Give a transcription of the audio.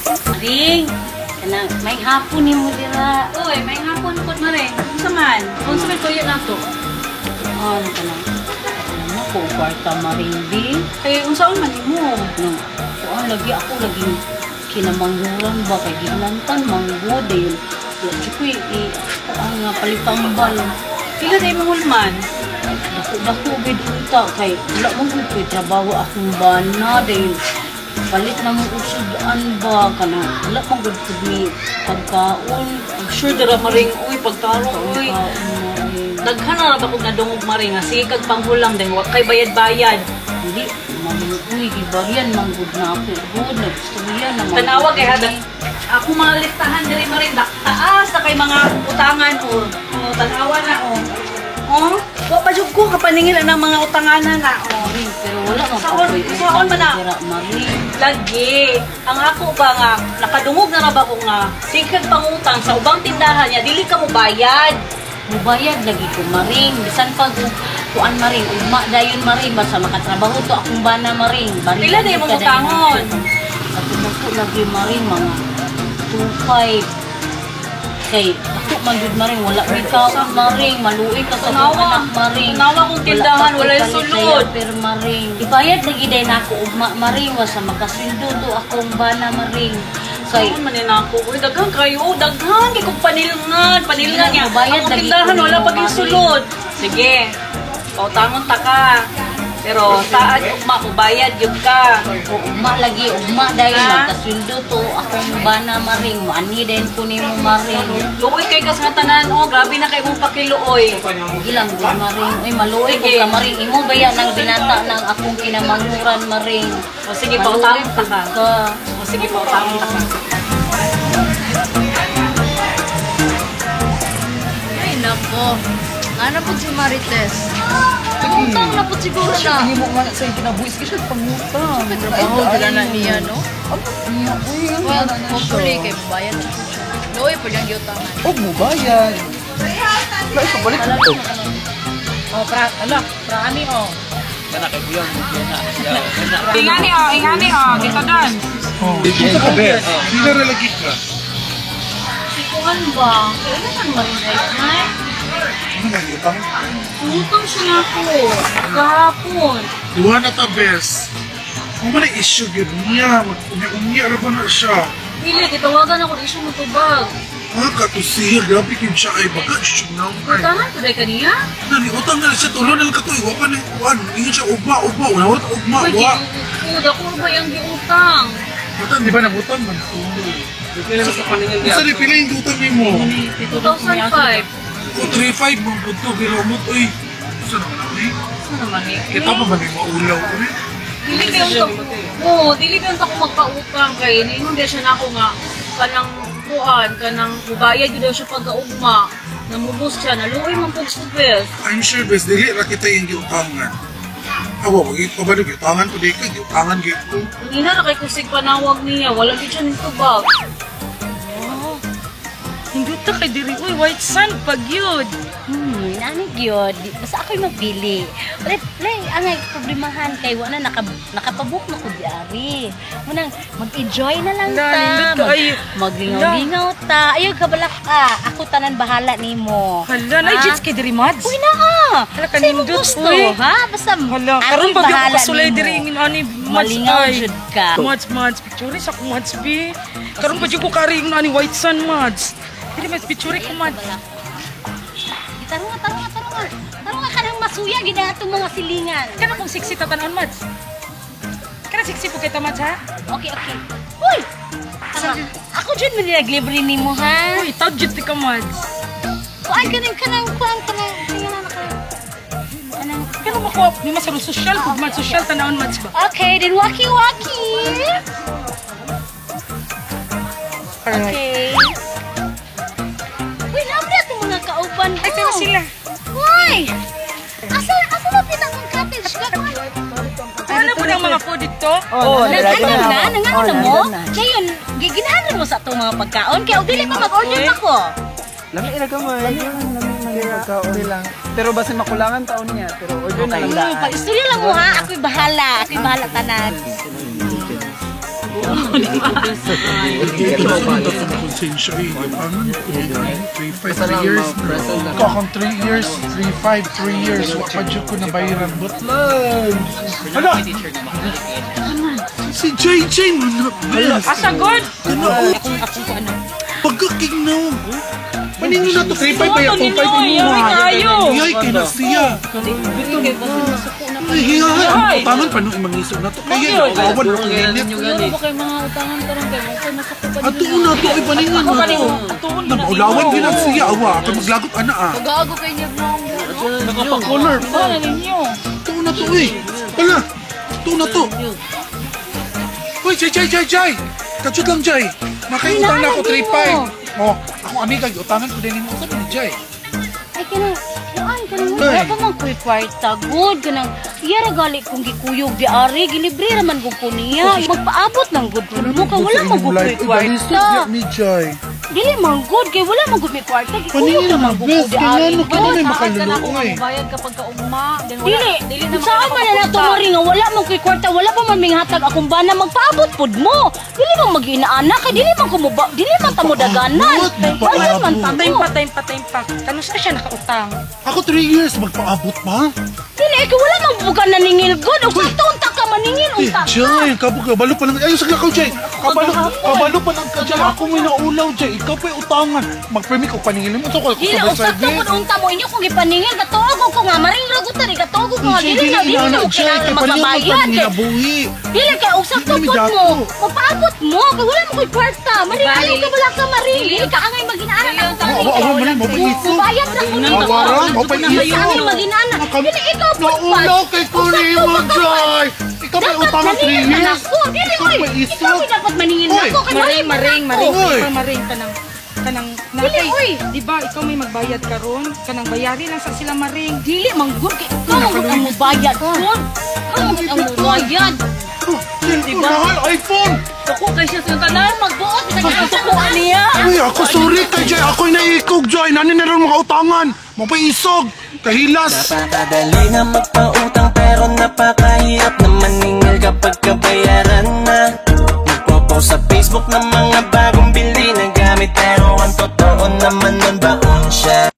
Maring, kanang may hapon nimo dira. Uy, may hapon ko mare. Unsa man? Unsa may tuyo nato? Ano kanang? Alam mo ko kwarta maring bi. Kay unsaon man nimo? No, kuan lagi ako lagi kinamanghuran ba kay gilantan manggod dayon. Wa jud ko i kuan nga palitambal. Pila day mong hulman? Dako dako gid unta kay wala man gud ko'y trabaho akong bana dayon. Palit na mo usod-an ba kanang wala man gud pud ni pagkaon. Sure dira maring uy pagtarong uy. Pagkaon maring. Daghan na ra ba kog nadungog maring nga sige kag panghulang dahil wa kay bayad-bayad. Hindi, maluoy, gibaryan, manggod na ako. Good, nagstorya na manggod. Tanawa kay hadak ako mga listahan diri maring taas na kay mga utangan o. Oh, tanawa na o. Oh, wa pa jud ko kapaningil ang mga utanganan na o. Maring, pero wala man Saon- ko'y saon man na? Dira, Maring. Lagi. Ang ako ba nga, nakadungog na ra ba ko nga, sige kag pangutang sa ubang tindahan niya, dili ka mo bayad. Mubayad lagi ko, Maring. Bisan pa kung kuan Maring, ugma dayon Maring, basta makatrabaho to akong bana Maring. Barilan Pila na imong ka dayon utangon? ako. Sa lagi Maring, mga 2.5. Kay, ako man jud Maring, wala may kaon Maring, maluoy ka sa akong Tanawa. anak Maring. Tanawa kong tindahan, Wala walay pa ko'y palit sulod. sa Pero Maring, ibayad lagi day nako ugma Maring, wasa makasweldo to akong bana Maring. Kay, Saan man na ako? Uy, daghan kayo. Daghan kay kong panilngan. Panilngan niya. Mubayad Akong lagi tindahan, ko wala nimo, pa yung Maring. sulod. Sige. Pautangon ta ka. Pero saad ugma mo bayad gyud ka. O, ugma lagi, ugma dahil Ha? magkasweldo to akong bana Maring. Muanhi din ko nimo Maring. Luoy kay kas nga tanan oh, grabe na kay mong pakiluoy. Gilang gud Maring. Uy, maluoy ko Sige. ka Maring. Imo baya nang binata ng akong kinamanguran Maring. O sige, Maluoy pautangon ta pud ka. ka. O sige, pautangon ta ka. Ay, nako. Ano po si Marites? Pangutang na po siguro na. Hindi mo nga sa kinabuhis ka siya pangutang. May trabaho, dala na niya, no? Ano niya? Uy, ano Well, na na siya? hopefully, kay bayan na siya. Luoy po niyang giutangan. Og mo bayad. Lain pa balik ito. Oh, pra, ala, pra ani oh. Ingani oh, ingani oh, dito doon. Dito ka, Bes. Hindi na lagi ka. Si kuan ba? Kailan man Maring right night? Ano man utang? Utang siya na ako. Kahapon. Duha na ta, Bes. Kung man ang issue yun niya, mag-unya-unya ra ba na siya? Dili, gitawagan ako di siya mutubag. Ah, katusiya, grabe kin siya ay baga, siya na ay. Utangan ko dahil kaniya? Nani, utang na siya, tulo na lang katoy, wa pa na kuan. Ingon siya, ugma, ugma, wala wala, ugma, Uy, wa. ginuod. Ako ba yung giutang? Utang, di ba nagutang man? Unsa ni pila yung utang nimo? 2005. Kung 3-5 man pud to, pero umot, uy. Unsa naman ako, eh? Ano naman eh? Kita pa ba ni maulaw, uy? Dili ba yung Oo, dili ba yung ako magpautang kay ningon di siya na ako nga kanang kuan, kanang mubayad gyud daw siya pagkaugma. Namubos siya, naluoy man pug subes. I'm sure, bes, dili ra kita yung giutangan. Awa, wag pa ba giutangan ko di ka, giutangan gyud ko. Kanina ra kay kusig panawag niya, wala gyud siya nitubag. Hinduta kay diri uy, white sand pag yun. Nani gyud. Basta ako'y mapili. Wala, wala, ang problemahan kay wala naka nakapabook na ko diari. Munang mag-enjoy na lang Wala, ta. nindot ka, ay. Maglingaw-lingaw ta. Ayaw kabalak ka. Ako tanan bahala nimo. Hala, na Ha? jet ski diri Mads. Uy na ah. Hala, Sa imong kanindot, gusto, uy. ha? Basta Hala, ako'y karon pa gyud ako bahala kasulay nimo. diri ingin ani Mads Malingaw ay. jud ka. Mads, Mads, picture sa ko Mads bi. Karon pa jud ko kari ingin ani white sand Mads. Diri Mads picture ko Mads. Tarunga, tarunga, tarunga. Tarunga ka nang masuya gid ang atong mga silingan. Kana kung sexy ta tan-on Mads. Kana sexy po kita Mads ha? Okay, okay. Uy! Tara. Ako dyan man naglibre nimo ha. Uy, tawd jud ti ka Mads. Kuan ka nang kanang kuan ka nang tingnan na ka. Anang Pero makuha ni mas social pud Mads social tan-on Mads ba. Okay, then waki waki. Okay. Uy, naman itong mga kauban Ay, tara sila. Uy! Asa, asa na pinakang cottage ka? Ano po ng mga food dito? Oh, Nangano na? Nangano na mo? Ngayon, giginahan mo sa itong mga pagkaon. Kaya dili pa mag-order ako. Lami ra gamay. Lami. Pagkaon. Lang. Pero basta makulangan taon niya. Pero order na lang. Pag-istorya lang mo ha, ako'y bahala. Ako'y bahala tanan. Dito sa nung konsensya eh. Ang 3, 5, 3 years. Kakang 3 years, 3, 5, 3 years. Wa pa dyan ko nabayaran. But lang. Hala! Si JJ mo na. Asa good? Ano? Pagkaking na. Paningo na to. 3, 5 ba yan? 2, 5 Yay, kayo. Yay, kay na siya. Ay, hiya. Utangan pa nung imangisog na to. Kaya, awan na init. Siguro ba kay mga utangan karon kay mo kay masakto pa Ato na to, ay paningan na to. Namaulawan din ang siya, awa. Kay maglagot ana ah. Gago kay niya mo. Nakapakolor. Wala ninyo. Ito na to eh. Wala. Ito na to. Uy, Jay, Jay, Jay, Jay. Katsut lang, Jay. Nakautang na ako, 3-5. Oh, akong amiga, utangan ko din mo. Sabi ni Jay. Ay, kanang, kuan, kanang, wala pa man ko'y kwarta, good, kanang, iyara gali kong gikuyog di ari, gilibre raman gud ko niya. Magpaabot ng good po mo, ka wala man gud ko'y kwarta. Ni Jay. Dili man good, kay wala man gud may kwarta, gikuyog Paningin raman na, gud ko best, di ari. kaya ano, kaya may Saan ka na makaluluoy. kung mabayad kapag kaugma? Then wala, Dili, dili na saan man na nato mo rin nga wala man ko'y kwarta, wala pa man minghatag akong bana, magpaabot pod mo. Dili man mag-inaana kay dili man kumuba, dili man ta mo daganan. Magpaabot, Wala man ta Time mo. pa, time pa, time pa. Kano sa siya nakautang? Ako 3 years, magpaabot pa. Dili, ikaw wala man bukan naningil good. Ug sakto unta ka maningil Eh, unta ka. Jay, kabalo pa lang. Ayun, sagla ka, Jay. Kabalo, kabalo pa lang ka, Jay. Ako may naulaw, Jay. Ikaw pa'y utangan. Magpermi ko, paningilin mo. Ito ko, Dili, sabay og sakto service. pud unta mo inyo kung gipaningil katuog ko nga maring ragutan eh katuog ko nga dili na dili na mo kailangan magbabayad. Kay dili kay og sakto Dili, pud mo, dato. magpaabot mo kay wala mo koy kwarta. Maring ayaw ka wala ka maring. Dili ka angay maginaanan ako Awa, awa, maring, mapaisog. Mubayad ra ko nimo. Awara, Dili ka angay mapaisog. maginaanan. Dili ikaw pud Naulaw kay Kurimo, Jay. Ikaw pa'y Dapat utangan 3 maningil ka years. nako. Dili Ikaw oy. pa'y Ikaw isog. may dapat maningil Oy. nako kay Maring, maring, maring. Oy. Ikaw maring kanang kanang Dili, natay. oy. Di ba ikaw may magbayad karon? Kanang bayari lang sa sila maring. Dili man gud kay ikaw man gud ang mubayad gud. Ikaw man gud ang mubayad. Oh, cellphone, mahal, iPhone. Suko kay siya sa tanan. Magbuot sa kasukuan niya. Uy, ako sorry kay Jay. Ako'y naikog, Jay. Nani na rin mga utangan. Mapaisog. Kahilas. Napakadali na magpa